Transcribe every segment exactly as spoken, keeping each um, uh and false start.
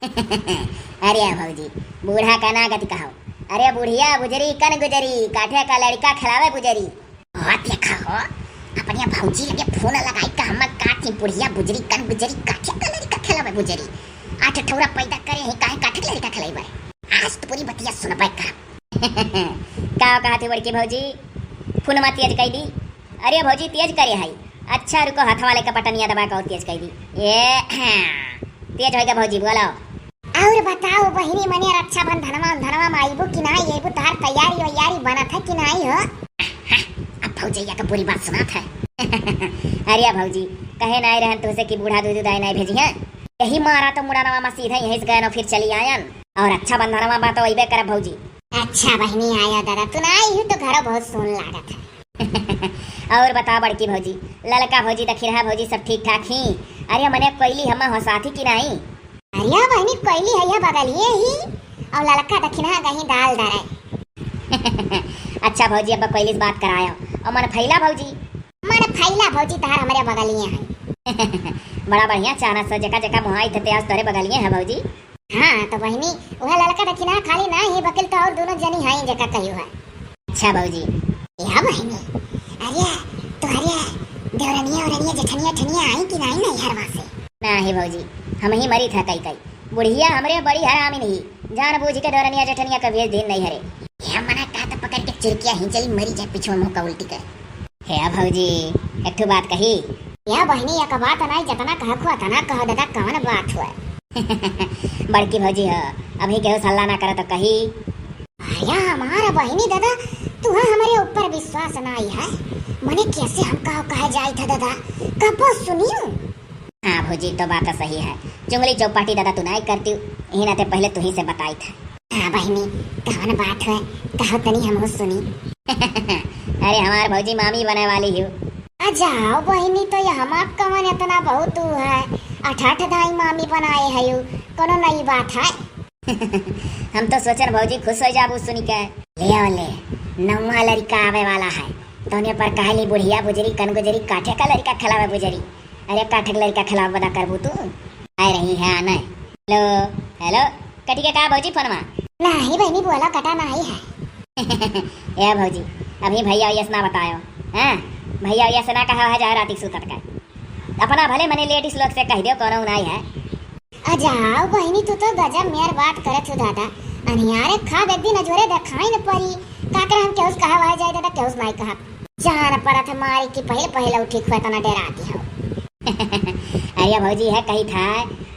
अरे भौजी, बूढ़ा का ना गति कहो। अरे बुढ़िया बुजरी कन गुजरी, काठे का लड़िका खेलावे बुजरी। हो देखा हो, अपने भौजी लगे फोन लगाई का हम काठी बुढ़िया बुजरी कन गुजरी, काठे का लड़िका खेलावे बुजरी। आठ ठौरा पैदा करे ही काहे काठे का लड़िका खेलाइबे? आज तो पूरी बतिया सुनबे का। का कहत है बड़की भौजी? फोन मत तेज कई दी। अरे भौजी, तेज करे है। अच्छा रुको, हथवा लेके बटनिया दबा के और तेज कई दी। ये, तेज होइगा भौजी, बोलो। और बताओ बहिनी, मने रक्षाबंधनवा, बंधनवा में आइबू कि नाई आइबू? तोहार तैयारी वैयारी बनत है कि नाई हो? अब भौजैया का पूरी बात सुनात है। अरे भौजी, कहे नाई रहन तुझसे कि बूढ़ा दूध दाई नाई भेजी है। यही मारा तो मुड़नवा में सीधे यहीं से गए न फिर चली आयन। और रक्षाबंधनवा बात तो अइबे करब भौजी। अच्छा बहिनी, आयो दादा, तू ना आई हूँ तो घरो बहुत सुन लागत है। और बताओ बड़की भौजी, ललका भौजी, दखिरहा भौजी, सब ठीक ठाक ही? अरे मने कोइली हम्मा हो साथी की नाई? अरे बहिनी, कोइली है यह बगलिए ही, और ललका दखिरहा कहीं दाल दरे। अच्छा भौजी, अब कोइली से बात करायो। और मन फैला भौजी? मन फैला भौजी, तहार हमरे बगलिए है। बड़ा बढ़िया चानस है, जेका जेका मुहाई थे आज तोरे बगलिए है भौजी। हाँ, तो बहिनी, वह ललका दखिना खाली ना ही, बकिल तो और दोनों जनी हैं जेका कहियो है। अच्छा भौजी। या बहिनी, अरे, तोहरे देवरनिया, औरनिया, जेठनिया, ठनिया आई कि नाई नैहरवा से? ना ही भौजी, हम ही मरी था कई कई। बुढ़िया हमरे बड़ी हरामी नहीं, जान बूझ के देवरनिया, जेठनिया का भेज दिन नहीं हरे। या मना कहा तो पकड़ के चिरकिया ही चली मरी जाए, पीछे मुंह का उल्टी कर। हे भौजी, एक ठो बात कही। या बहिनी, एक बात नाई, जतना कह खो, तना कह दादा, कौन बात हुआ? बड़की भौजी हो, अभी केहू से हल्ला ना करे तो कही। अरे हमार बहिनी दादा, तुहा हमरे ऊपर विश्वास नाई है। मने कैसे हम कहो कहे जाई था दादा, कबो सुनियो। हाँ भौजी, तो बात सही है। चुंगली चौपाटी दादा तू नाई करती, यही नाते पहले तुही से बताई था। हाँ बहिनी, कौन बात है? कहो तनी हमहू सुनी। अरे हमार भौजी मामी बने वाली हियो। आ जाओ बहिनी, तो ये हमार कवन इतना बहुत है, अठ अठ दाई मामी बनाए है यू, कोनो नई बात है? हम तो सोचन भौजी खुश हो जाबू सुनी के। ले आओ ले, नौवा लड़का आवे वाला है, तौने पर कहली बुढ़िया बुजरी कन गुजरी काठे का लड़का खिलावे बुजरी। अरे काठक लड़का खिलाफ बदा करबू तू? आए रही है आने। हेलो, हेलो, कटी के का भौजी फोनवा? नाही बहिनी, बोला कटा नाही है। ए भौजी, अभी भैया यस ना बतायो, हैं? भैया यस ना कहा है जाए राती सुतत का। अपना भले मने लेडीज लोग से कह दियो कोनो नाई है। अजाओ बहिनी, तू तो गजब मेर बात करत हो दादा। अनियारे खाब एक दिन अजोरे देखाई न परी। का करे हम केहू से कहा वह जाए दादा, केहू से नाई कहा। जान परत है मारी कि पहले पहले उठी खुआ तना डेराती हो। अरे भौजी है कही था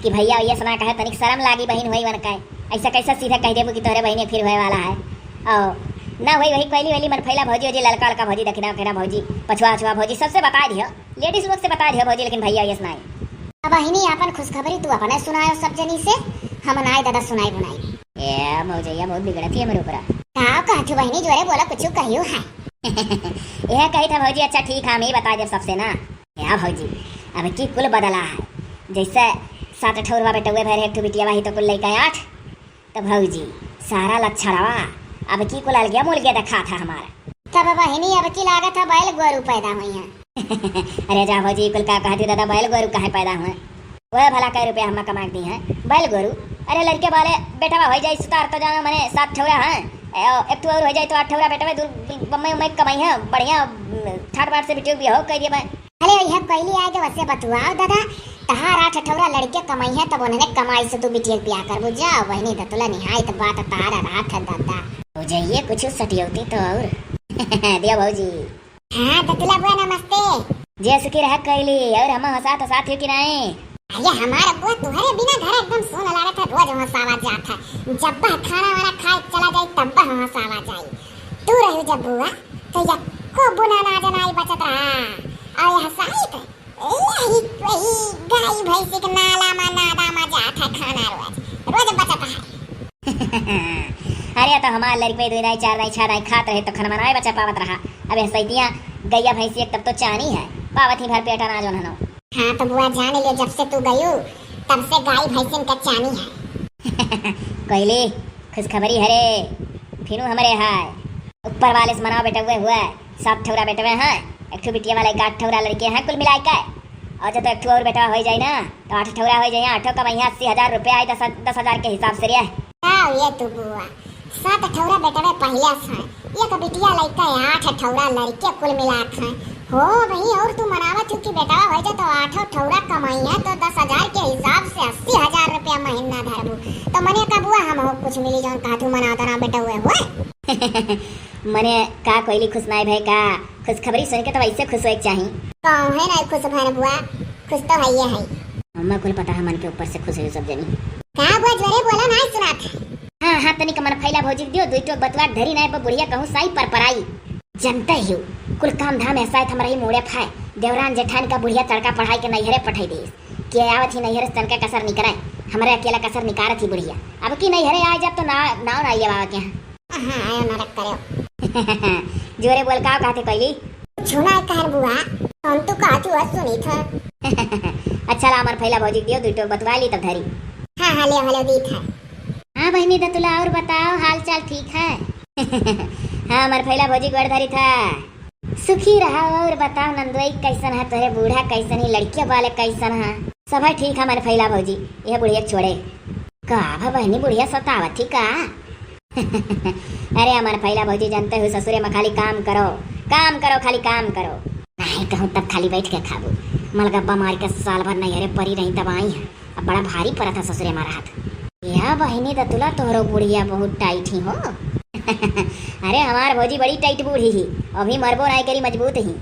कि भैया ये सना कहे तनिक शर्म लागी बहिन होई वन का। ऐसा कैसे सीधा कह देबू कि तोहरे बहिनी फिर होए वाला है? ओ, ना होई वही कोयली वैली मन फैला भौजी, भौजी ललका ललका भौजी दखिना उखिना भौजी पछुआ उछुआ भौजी सबसे बता दियो। लेडीज लोग से बता दियो भौजी, लेकिन भैया यस नाई। अब बहिनी आपन खुशखबरी तू अपने सुनायो सब जनी से, हम नाई दादा सुनाई बुनाई। ए भौजैया बहुत बिगड़त ही हमरे ऊपर। का कहत हो बहिनी, जोरे बोला कुछ कहियो है। यह कही था भौजी, अच्छा ठीक है हम ही बता देब सबसे ना। ए भौजी, अब की कुल बदला है, जैसे सात ठौरवा बेटौए भरे एक ठो बिटिया वही तो कुल लइका आठ। तो भौजी, सारा लक्षणवा अब की कुल अलगे मुलगे देखा था हमारा। तब बहिनी अब की लागत है बैल गोरू पैदा हुई है। अरे जा भौजी, कुल का कहती दादा, बैल गोरू काहे पैदा हुए? वह भला कै रुपया हमें कमा के दी है, बैल गोरू। अरे लड़के वाले बेटवा हो जाए सुतार तो जानो मने सात ठौरा है, ए, एक ठो और हो जाए तो आठ ठौरा बेटवा, दू, दू बम्मई उम्मई कमाई है, बढ़िया, उम, ठाट बाट से बिटियो भी हो कह दिए मैं। अरे यह कैली आए के वैसे बतुआओ दादा, तहार आठ ठौरा लड़के कमाई है, तब उन्होंने कमाई से तू बिटिया के ब्याह करबू। जा बहिनी दतुला निहायत बात तार रात है दादा। हो जाइए कुछ सटियौती तो और। दिया भौजी। हाँ दतुला बुआ नमस्ते। जय सुखी रह कैली, और हम हंसात हंसात हो कि नहीं? अरे हमार बुआ तुम्हारे बिना घर एकदम सुन लागत है, रोज हंसावा जात है। जब वह खाना वाना खाए चला जाए तब वह हंसावा जाए। तू रही जब बुआ तो यक्को बुना ना जनाई बचत रहा। और हंसाई तो यही, यही गाय भैंसी के नाला मा नादा मा जात है खाना रोज, रोज बचत है। अरे तो हमार लड़के दो दाई, चार दाई, छह दाई खात रहे तो खनवा नाय बचा पावत रहा। अब यह सैतियाँ गैया भैंसी एक तब तो चानी है, पावत ही भर पेट अनाज ओन्हनो। हाँ तो बुआ जान लियो, जब से तू गयू तब से गाय भैंसिन का चानी है। कोयली, खुशखबरी हरे, फिनू हमरे हाय। ऊपर वाले से मनाओ बेटवे हुए, सात ठौरा बेटवे हैं, एक ठो बिटिया वाला, एक आठ ठौरा लड़के हैं, कुल मिलाए के। और जब तो एक ठो और बेटवा होइ जाई ना, तो आठ ठौरा होइ जाई, आठों कमइहैं अस्सी हजार रुपया आई, दस, दस हजार के हिसाब से रे। का ये तू बुआ, सात ठौरा बेटवे पहिले से, एक बिटिया लइका, आठ ठौरा लड़के कुल मिलात हैं। हो भाई, और तू मनावत हूँ कि बेटवा होइ जाए तो आठों ठौरा कमइहैं, तो दस हजार के हिसाब से अस्सी हजार रुपया महीना धरबू, तो मने का बुआ हम हो कुछ मिली जौन कहत हूँ मनावत ना बेटवे हुए। मने का कोइली खुश नाई भए का? खुशखबरी सुन के तो वैसे खुश होए के चाही। काहे नाई खुश भए बुआ, खुश तो हइये है। हम्मा कुल पता है मन के ऊपर से खुश हो सब जनी। का बुआ जोरे बोला नाई सुनात है। हाँ, हाँ, तनिक मन फैला भौजी के दियो, दुई टोक बतवा धरी नाई पर बुढ़िया कहूँ साई पर पराई। जनते ही कुल काम धाम ऐसा है, हमरा ही मोड़े फाय। देवरान जेठान का बुढ़िया तड़का पढ़ाई के नैहरे पठाई देस। के आवत ही नैहरे से तनका कसर निकरे, हमरे अकेला कसर निकारत ही बुढ़िया। अब की नैहरे आ जाब तो ना, नाव ना आइए बाबा के यहाँ। हाँ, आयो नरक करो। जोरे बोल, का कहते कोइली? छुना कहन बुआ, हम तो कहत हुआ सुनी था। अच्छा ला, हमार फैला भौजी के दियो, दुई टोक बतवा ली तब धरी। हाँ, हाँ, ले, हेलो, दी था। हाँ बहिनी दतुला, और बताओ, हाल चाल ठीक है? हाँ, हमार फैला भौजी गोड़ धरी था। सुखी रहा, और बताओ नंदोई कैसन है तोहरे बूढ़ा, कैसन ही लड़कियों वाले कैसन है? सब है ठीक है हमार फैला भौजी, यह बुढ़िया के छोड़े। का भा बहिनी, बुढ़िया सतावत ही का? अरे हमार फैला भौजी, जानते हो ससुरे में खाली काम करो, काम करो, खाली काम करो। नहीं कहूँ तब खाली बैठ के खाबू। मलगब्बा मार के साल भर नैहरे परी रही तब आई है। अब बड़ा भारी पड़त है ससुरे में रहत। या बहिनी दतुला, तोहरो बुढ़िया बहुत टाइट ही हो। अरे हमार भौजी बड़ी टाइट बूढ़ी ही, अभी मरबो नाई करी, मजबूत ही।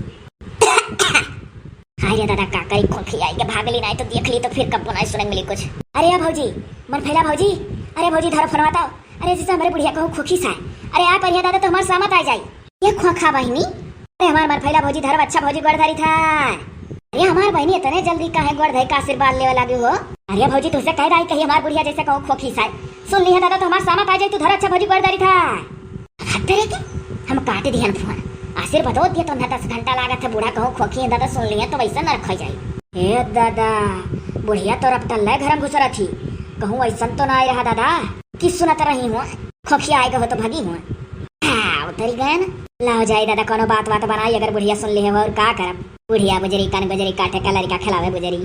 हाय रे दादा, का करी, खोखी आई के भाग ली, नाई तो देख ली तो फिर कब्बो नाई सुने मिली कुछ। अरे या भौजी, मन फैला भौजी, अरे भौजी धरो फोनवा तो। अरे जैसे हमरे बुढ़िया कहूँ खोखी सा। अरे आ परिया दादा तो हमार सामत आ जाई। ये खोखा बहिनी, अरे हमार मन फैला भौजी धरो, अच्छा भौजी गोड़ धरी था। अरे हमार बहिनी इतने जल्दी काहे गोड़ धई का आशीर्वाद लेवे लागी हो? अरे भौजी तुझसे कह रही कही हमार बुढ़िया जैसे कहूँ खोखी सा। सुन ली है दादा तो हमार सामत आ जाई, तू धरो अच्छा भौजी गोड़ धरी था। हद तेरे के, हम काट दिहन फोन। आशीर्वाद दिया तो ना दस घंटा लागत है, बूढ़ा कहूँ खोखी है दादा, सुन लिया तो वैसे नरक हो जाई। हे दादा, बुढ़िया तो रपटल्ले घर में घुस रही थी, कहूँ ऐसन तो ना आए रहा दादा कि सुनत रही हूँ, खोखी आए हो तो भगी हूँ। हाँ, उतरी गए ना। लाओ जाए दादा, कोनो बात बात बनाई, अगर बुढ़िया सुन ली है और का करब? बुढ़िया बुजरी कान गुजरी काटे का लड़का खिलावे बुजरी।